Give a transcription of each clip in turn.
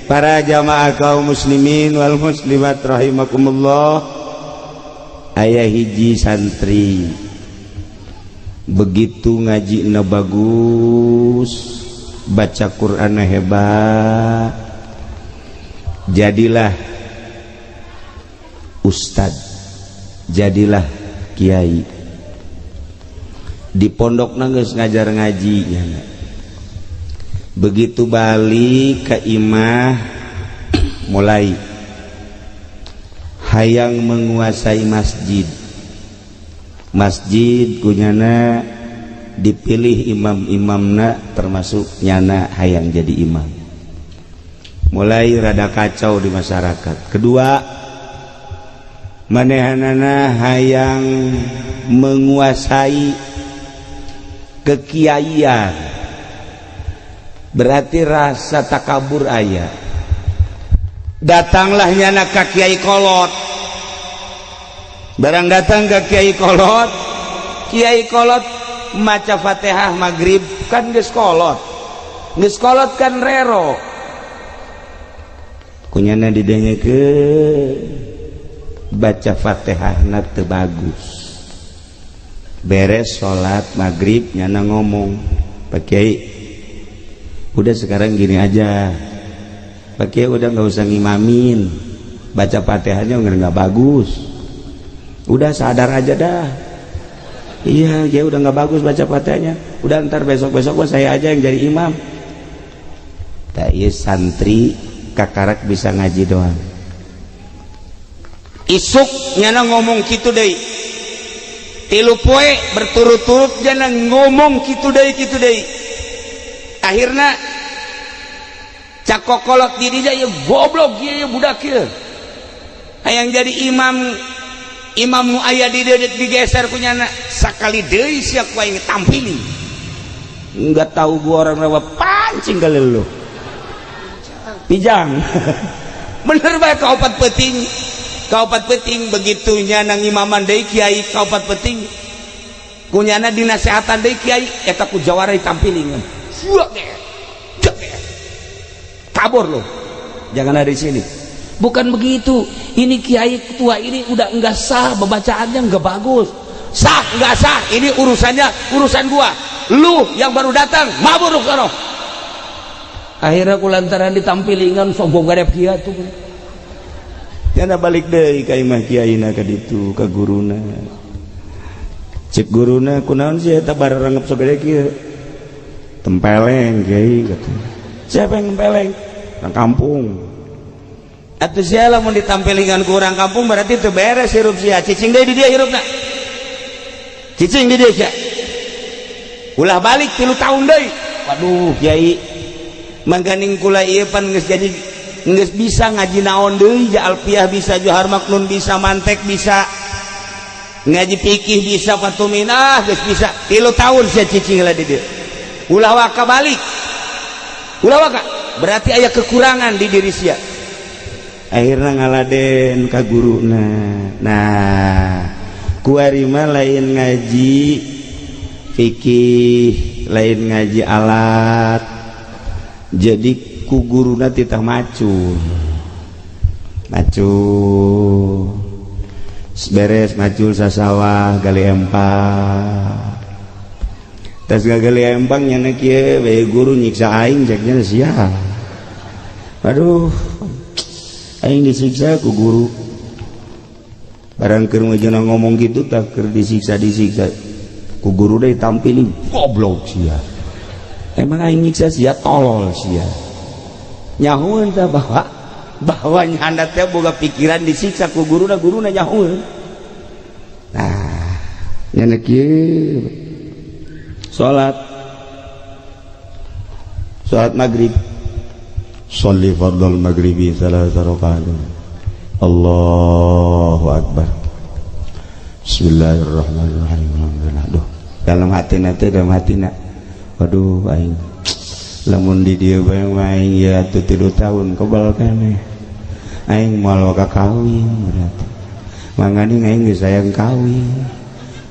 Para jamaah kaum muslimin wal muslimat rahimakumullah, aya hiji santri begitu ngaji na bagus, baca Quran hebat, jadilah ustad, jadilah kiai. Di pondok geus ngajar ngaji nya. Begitu balik ke imah mulai hayang menguasai masjid. Masjid kunyana dipilih imam-imamna, termasuk nyana hayang jadi imam. Mulai rada kacau di masyarakat. Kedua, manehanana hayang menguasai kekiaian, berarti rasa takabur aya. Datanglah nyana ka kiai kolot. Barang datang ke kiai kolot, kiai kolot maca Fatihah maghrib kan geus kolot. Geus kolot kan rero. Kunyana didengekeun baca Fatihahna teu bagus. Beres salat maghrib nyana ngomong, "Pak Kiai, udah sekarang gini aja, Pak Kiai udah nggak usah ngimamin, baca Fatihahnya nggak bagus, udah sadar aja dah. Iya, ya udah nggak bagus baca Fatihahnya, udah ntar besok-besok gua saya aja yang jadi imam." Tak iya santri kakarak bisa ngaji doang. Isuk nyana ngomong gitu deh, 3 poe berturut-turut nyana ngomong gitu deh, gitu deh. Akhirnya cakokolot di dia ya goblok ya budak ya. Hayang jadi imam, imam nu aya di dieu digeser ku nyana, sakali deui sia ku aing tampili. Enggak tahu gua orang rawa pancing kali lu. Pijang. Bener bae kaopat peuting. Kaopat peuting begitu nyana ngimaman deui kiai kaopat peuting. Ku nyana dinasehatan deui kiai eta ku jawara ditampilingan. Kabur loh, jangan ada di sini. Bukan begitu, ini kiai tua ini udah enggak sah, bacaannya enggak bagus. Sah enggak sah, ini urusannya urusan gua. Lu yang baru datang, mabur lu sono. Akhirnya kulantaran ditampilingan sombong gadep kiai tuh. Nyana balik deui ka imah kiaina ka ditu ka guruna. Cek guruna kunaon sih eta bararangep sagede kieu? Tempeleng kiai kata. Siapa yang tempeleng? Orang kampung. Atuh sia lamun ditampelingan ku orang kampung berarti teu beres hirup sia. Cicing deui di dieu hirupna. Cicing di dieu sia. Ulah balik 3 tahun deui. Waduh kiai, mangkaning kula ieu pan geus jadi geus bisa ngaji naon deui, ja alfiah bisa, johar maknun bisa, mantek bisa, ngaji fikih bisa, fatuminah geus bisa. 3 tahun sia cicing lah di dieu. Ulah waka balik. Ulah waka berarti aya kekurangan di diri sia. Akhirnya ngaladen ka guruna. Nah, kuari mah lain ngaji fikih, lain ngaji alat. Jadi ku guruna titah macul. Macul. Beres macul sasawah gali empang. Tas gagali empang nyana kieu bae guru nyiksa aing ceknya sia. Aduh, aing disiksa ku guru. Barang keur mujuna ngomong gitu tak keur disiksa-disiksa ku guru deui tampilin goblok sia. Emang aing nyiksa sia tolol sia. Nyahueun tah bahwa nyanda teh boga pikiran disiksa ku guruna, guruna nyahueun. Nah, nyana kieu salat, salat maghrib, sholli fardhal maghribi thalatha rakaat. Allahu akbar. Bismillahirrahmanirrahim. Alhamdulillah. Duh, dalam hati teh, dalam hati na, waduh aing lamun di dieu bae aing ya 3 tahun kebal keneh. Aing moal waka kawin berarti. Mangani aing geus hayang kawin.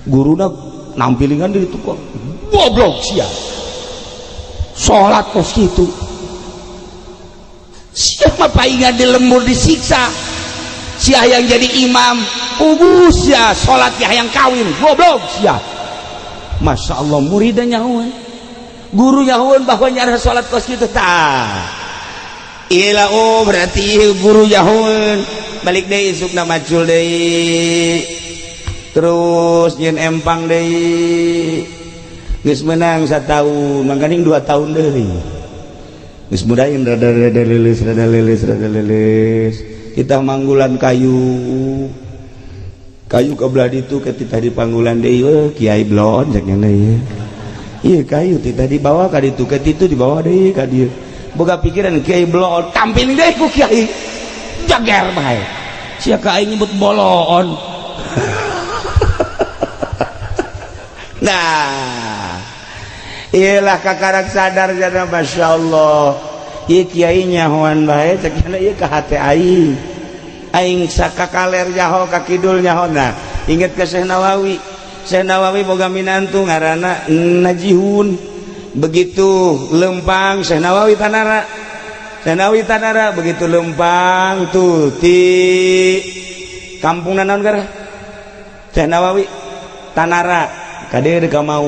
Guruna nampilingan di ditu kok. Goblok sia. Salat kos kitu. Sia mah paingan di lembur disiksa. Sia yang jadi imam, puguh sia salat ge hayang kawin, goblok sia. Masya Allah muridnya nyahoan. Guru nyahoan bahwa nyara salat kos kitu tah. Ila oh berarti guru nyahoan. Balik deui isukna macul deui. Terus nyeun empang deui. Geus menang satahun, mangkaning 2 tahun deui. Geus mudahin rada rada leuleus rada leuleus rada leuleus. Kita manggulan kayu. Kayu ke belah ditu ke titah di panggulan deui we kiai blon cek nya ieu. Ieu kayu titah dibawa ka ditu ke ditu dibawa deui ka dieu. Boga pikiran kiai blon tampil deui ku kiai. Jager bae. Sia ka aing nyebut bolon. Nah, iyalah kakarak sadar jana Masya Allah. Ieu kiai nyahoan bae cek nya ieu ka hate aing. Aing sakakaler nyaho ka kidul nyaho. Nah, inget ke Syekh Nawawi. Syekh Nawawi boga minantu ngaranna Najihun. Begitu lempang Syekh Nawawi tanara. Syekh Nawawi tanara begitu lempang tuh ti kampung naon gara? Syekh Nawawi tanara kade ka mau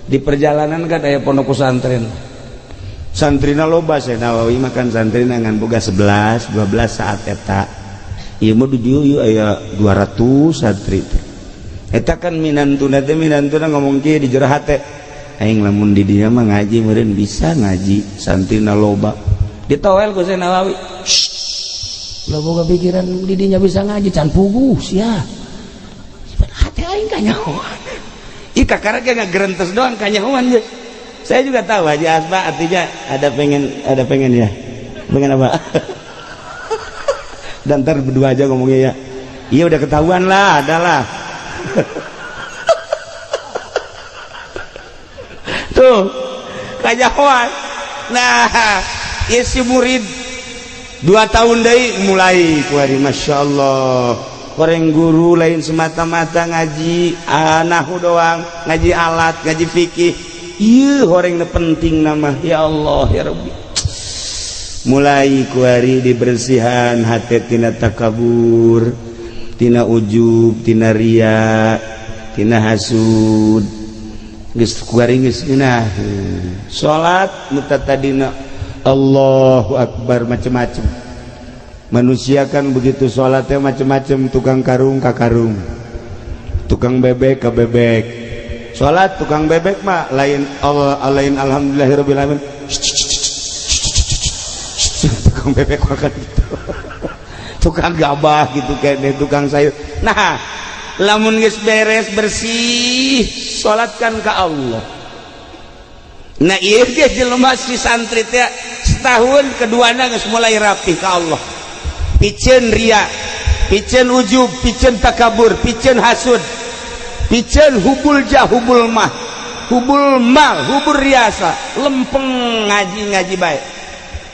di perjalanan kan aya pondok pesantren. Santrina loba Syekh Nawawi makan santrina ngan boga 11 12 saat eta. Ieu mah di dieu ieu aya 200 santri teh. Eta kan minantuna teh minantuna ngomong kieu di jero hate. Aing lamun di dieu mah ngaji meureun bisa ngaji santrina loba. Ditoel ku Syekh Nawawi. Lah boga pikiran di dinya bisa ngaji can puguh sia. Hate aing kanyahoan. Ih kakara ge ngagerentes doang kanyahoan geus. Saya juga tahu Haji Asma artinya ada pengen ya. Pengen apa? Dan ntar berdua aja ngomongnya ya. Iya udah ketahuan lah, adalah. Tuh, kanyahoan. Nah, ieu si murid 2 tahun deui mulai kuari Masya Allah. Koreng guru lain semata-mata ngaji nahu doang, ngaji alat, ngaji fikih. Ieu horeng penting nama ya Allah ya Rabbi. Mulai kuari dibersihan hati tina takabur, tina ujub, tina ria, tina hasud. Geus kuari geus ngeunah. Salat nu tadina Allahu Akbar macem-macem. Manusia kan begitu salatnya macem-macem, tukang karung ka karung, tukang bebek ka bebek. Salat tukang bebek mah lain Allah lain alhamdulillahirabbil alamin. Tukang bebek makan gitu. Tukang gabah gitu kene, tukang sayur. Nah, lamun geus beres bersih, salatkan ka Allah. Nah, ieu ge jelema si santri teh setahun keduana geus mulai rapi ka Allah. Piceun ria, piceun ujub, piceun takabur, piceun hasud. Piceun hubul jah, hubul mah, hubul mal, hubul riasa, lempeng ngaji-ngaji baik.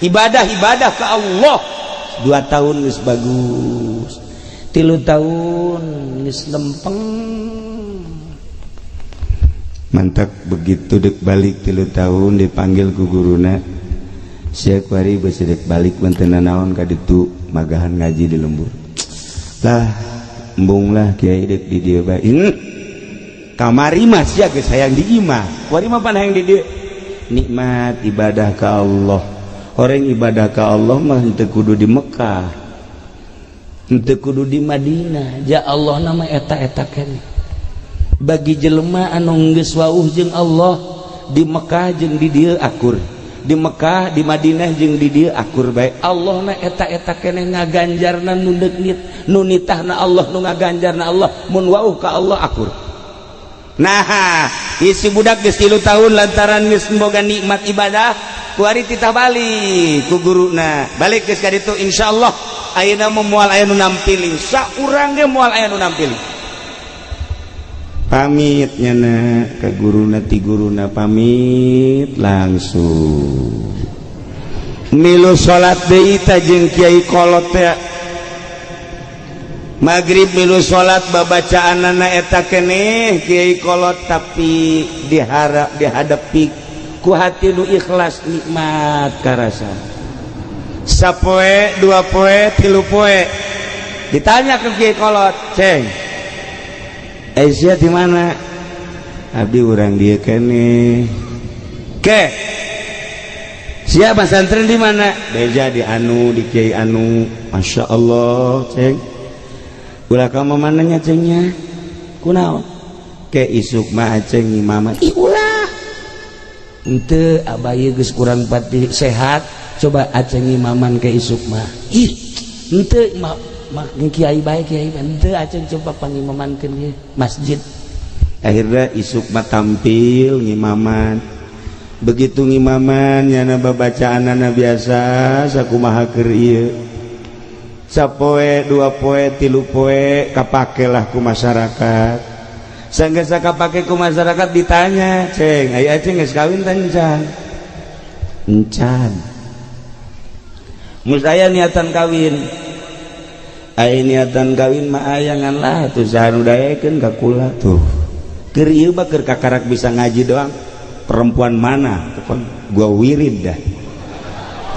Ibadah-ibadah ke Allah. 2 tahun geus bagus. 3 tahun geus lempeng. Mantap begitu dek balik 3 tahun dipanggil ku guruna. Sia kuari beusi dek balik mantena naon ka ditu magahan ngaji di lembur. Lah embung lah kiai dek di dieu bae. Kamari mah sia geus hayang di imah. Kuari mah pan hayang di dieu. Nikmat ibadah ka Allah. Orang ibadah ka Allah mah henteu kudu di Mekah. Henteu kudu di Madinah. Ja Allah nama eta-eta keneh. Bagi jelema anu geus wauh jeung Allah di Mekah jeung di dieu akur. Di Mekah, di Madinah jeung di dieu akur bae. Allah na eta-eta keneh ngaganjarna nu deuk nu nitahna Allah nu ngaganjarna Allah mun wauh ka Allah akur. Nah, isi budak geus 3 tahun lantaran geus boga nikmat ibadah, kuari titah balik ku guruna. Balik geus ka ditu insyaallah ayeuna mah moal aya nu nampiling. Saurang ge moal aya nu nampiling. Pamit nyana ka guruna ti guruna pamit langsung. Milu salat deui ta jeung kiai kolot teh. Maghrib milu salat, babacaanana eta keneh kiai kolot, tapi diharap dihadapi ku hati nu ikhlas, nikmat karasa. Sapoe, 2 poe, 3 poe, ditanya ke kiai kolot, "Ceng, Aisyah di mana?" "Abdi urang dieu keneh." "Ke siapa santren di mana?" "Beja di anu, di kiai anu." "Masya Allah, Ceng. Ulah kamu mananya, Cengnya kunaon ke isuk mah Aceng imaman." "Ih, ulah, ente abah geus kurang pati sehat, coba Aceng imaman ke isuk mah." "Ih, ente ma, ma kiai bae, kiai ente Aceng coba pangimamankeun ge masjid." Akhirnya isuk mah tampil ngimaman. Begitu ngimaman, nyana babacaanana biasa sakumaha keur ieu. Sapoe, 2 poe, 3 poe, kapakelah ku masyarakat. Sanggeus kapake ku masyarakat, ditanya, "Ceng, aya Aceng geus kawin tah encan?" "Encan." "Mus aya niatan kawin?" "Aya niatan kawin mah aya, ngan lah tuh saha nu daekeun ka kula tuh. Keur ieu mah keur kakarak bisa ngaji doang. Perempuan mana tuh gua wirid dah."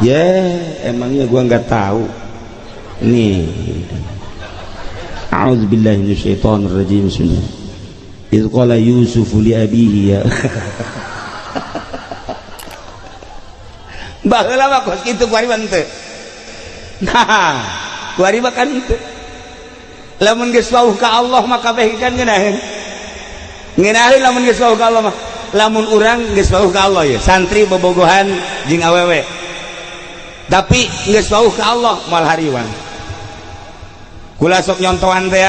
Ya emangnya gua nggak tahu nih. A'udzubillahi minasyaitonir rajim. Bismillah. Idz qala Yusuf li abihi ya. Baheula mah kos kitu, kuari mah teu. Nah, kuari mah kan teu. Lamun geus wauh ka Allah mah kabeh kan ngeunaheun. Ngeunaheun lamun geus wauh ka Allah mah. Lamun urang geus wauh ka Allah ya, santri bobogohan jeung awewe. Tapi geus wauh ka Allah moal hariwang. Kula sok nyontohan teh,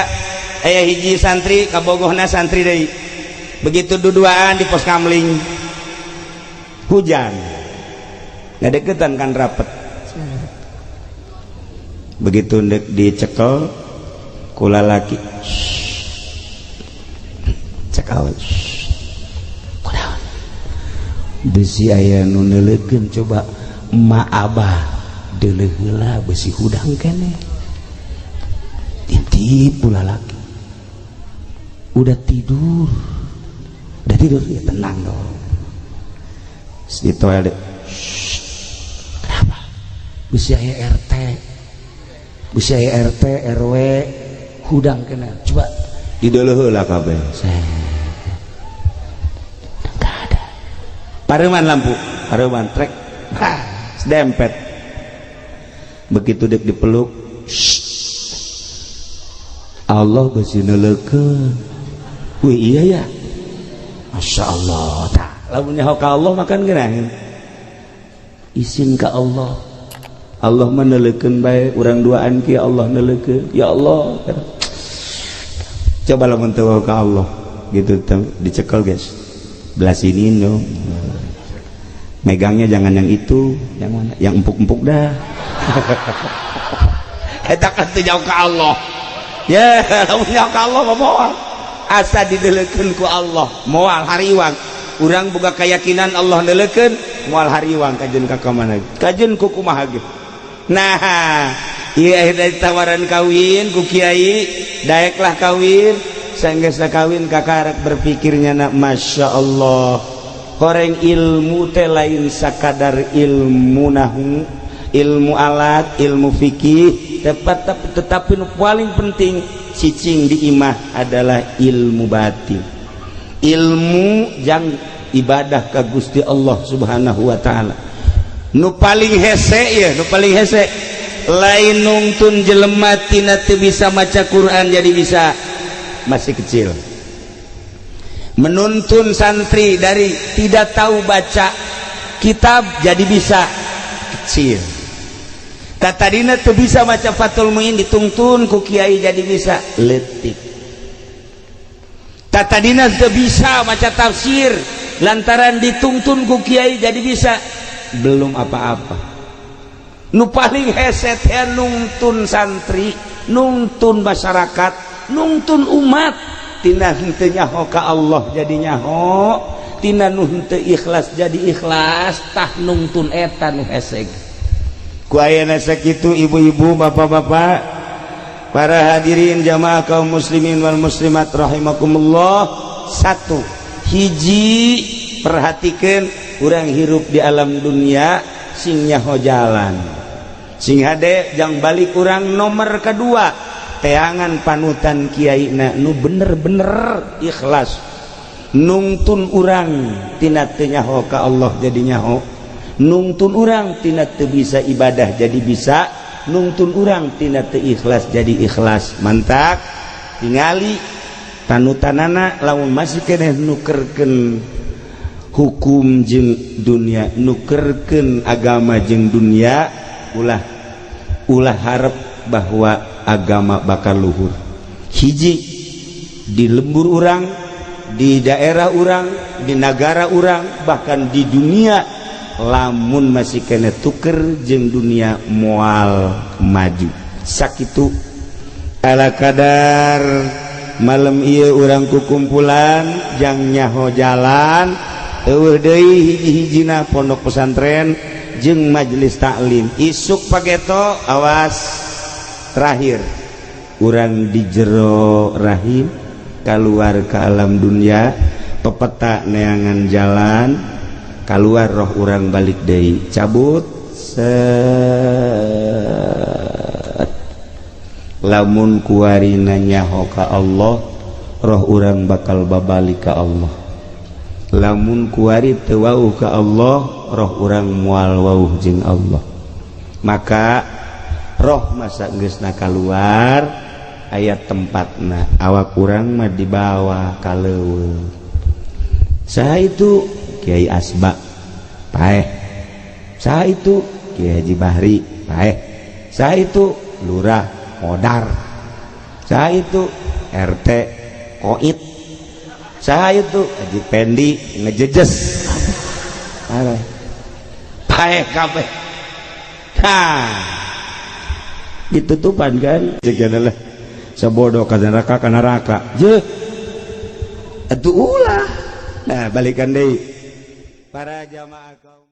aya hiji santri kabogohna santri deui. Begitu duduaan di pos kamling, hujan, ngadeukeutan kan rapet. Begitu ndek dicekel ku lalaki, cekel, "Kunaon? Bisi aya nu neuleukeun, coba emak abah deuleuh heula, besi hudang keneh." Intip pula lagi, udah tidur, udah tidur ya, tenang dong di toilet. "Kenapa?" "Bisi aya RT, bisi aya RT RW, hudang kena, coba dideuleuh heula kabeh." Enggak ada. Pareman lampu, pareman trek, dempet. Begitu dek dipeluk, "Allah besi neuleukeun." "Wih, iya ya, Masya Allah." Tah, lamun nyaho ka Allah makan ngeunaheun. Isin ka Allah, Allah mah neuleukeun bae urang duaan ki, Allah neuleukeun, ya Allah. Coba lamun teu ka Allah gitu, dicekel, guys, belah sini dong megangnya, jangan yang itu, yang mana yang empuk-empuk dah. Eta kan teu jauh ka Allah ya. Lamun nyaho ka Allah mah moal, asa dideleukeun ku Allah moal hariwang. Urang boga keyakinan Allah neuleukeun, moal hariwang kajeun ka mana, kajeun ku kumaha ge. Nah, iya, akhirnya tawaran kawin ku kiai, daeklah kawin. Sanggeus kawin, kakarek berpikirnya nak, Masya Allah, horeng ilmu teh lain sakadar ilmu nahu, ilmu alat, ilmu fikih tepat, tetapi nu paling penting cicing di imah adalah ilmu batin, ilmu jang ibadah ka Gusti Allah Subhanahu wa taala. Nu paling hese ya, nu paling hese lain nungtun jelema tina teu bisa maca Quran jadi bisa, masih kecil. Menuntun santri dari tidak tahu baca kitab jadi bisa, kecil. Katadina tuh bisa maca Fathul Muin, ditungtun ku kiai jadi bisa, letik. Katadina tuh bisa maca tafsir, lantaran ditungtun ku kiai jadi bisa, belum apa-apa. Nu paling hese teh nungtun santri, nungtun masyarakat, nungtun umat tina henteu nyaho ka Allah jadi nyaho, tina nu henteu ikhlas jadi ikhlas. Tah, nungtun eta nu hese. Ku ayeuna sakitu, ibu-ibu, bapak-bapak. Para hadirin jamaah kaum muslimin wal muslimat rahimakumullah, satu hiji perhatikan, urang hirup di alam dunia sing nyaho jalan, sing hade jang balik urang. Nomor kedua, teangan panutan kiai na nu bener-bener ikhlas nungtun urang tina teu nyaho ka Allah jadi nyaho, nungtun urang tina teu bisa ibadah jadi bisa, nungtun urang tina teu ikhlas jadi ikhlas. Mantak tingali panutanana. Lamun masih keneh nukerkeun hukum jeung dunia, nukerkeun agama jeung dunia, ulah ulah harap bahwa agama bakal luhur. Hiji, di lembur urang, di daerah urang, di negara urang, bahkan di dunia, lamun masih keneh tuker jeung dunia, moal maju. Sakitu ala kadar malam ieu urang kukumpulan jang nyaho jalan. Euweuh deui hiji-hijina pondok pesantren jeung majelis taklim. Isuk pageto awas, terakhir urang di jero rahim keluar ke alam dunia, pepeta neangan jalan keluar, roh urang balik deui, cabut set. Lamun kuari nyaho ka Allah, roh urang bakal babalik ka Allah. Lamun kuari teu wauh ka Allah, roh urang moal wauh jeung Allah. Maka roh masa geusna keluar aya tempatna, awak urang mah dibawa ka leuweung. Saha itu? Kiai Asba paeh. Saha itu? Kiai Haji Bahri paeh. Saha itu? Lurah modar. Saha itu? RT koit. Saha itu? Haji Pendi ngejejes, paeh kabeh. Nah, ditutupan kan lah, sabodo ka neraka, ka neraka je atuh ulah. Nah, balikan deui, para jamaah kaum